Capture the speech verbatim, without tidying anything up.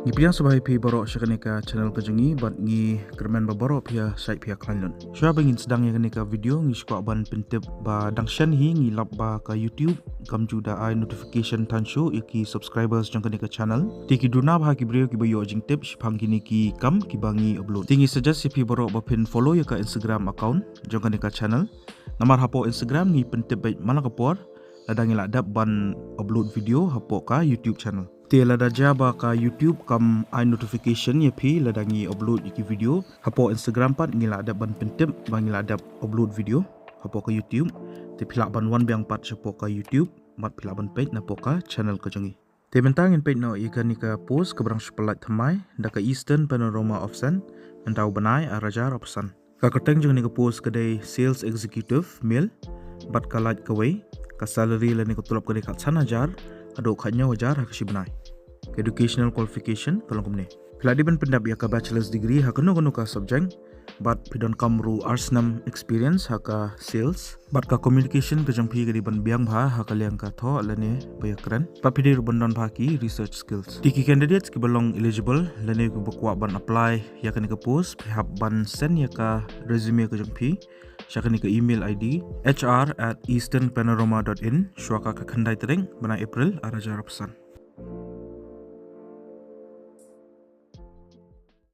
Ngi pdiang sngewbha ïa phi baroh sha kane ka channel ka jong ngi bad ngi kyrmen ba baroh phi ïa shait phi ïa khlaiñ lut. Shuwa ba ngin sdang ïa kane ka video ngi sngewbha ban pyntip ba dang shen hi ngi lap ba ka YouTube kam ju da ai notification tang shuh ïa ki subscribers jong kane ka channel. Te ki duna bha ki briew kiba ïoh jingtip shaphang kine ki kam kiba ngi upload. Te ngi suggest ïa phi baroh ba phin follow ïa ka Instagram account jong kane ka channel. Namar hapoh Instagram ngi pyntip beit man la ka por lada ngi la dep ban upload video hapoh ka YouTube channel. Te lada jia ba ka YouTube kam ai notification ïa phi lada ngi upload ïa ki video, hapoh Instagram pat ngi la dep ban pyntip ba ngi la dep upload video hapoh ka YouTube. Te phi lah ban wan biang pat shapoh ka YouTube bad phi lah ban peit napoh ka channel ka jong ngi. Te mynta ngin peit noh ïa kane ka post kaba dang shu pyllait thymmai da ka Eastern Panorama Ofsan, mynta u bnai ar hajar arphew san. Ka kyrteng jong kane ka post ka dei Sales Executive, male, bad ka lait kawei, ka salary lane ka tulop ka dei khatsan hajar haduh khathynñiew hajar ha ka shi bnai. Ka educational qualification ka long kumne. Phi lah dei ban pyndep ïa ka bachelor's degree ha kano kano ka subject bad phi donkam ruh ar snem experience ha ka sales. Bad ka communication ka jong phi ka dei ban biang bha ha ka liang ka thoh lane ba ïakren. Bad phi dei ruh ban don bha ki research skills. Te ki candidates kiba long eligible lane kiba kwah ban apply ïa kane ka post phi hap ban send ïa ka resume ka jong phi sha kane ka email I D H R at eastern panorama dot in shuwa ka khyndai tarik bnai April ar hajar arphew san.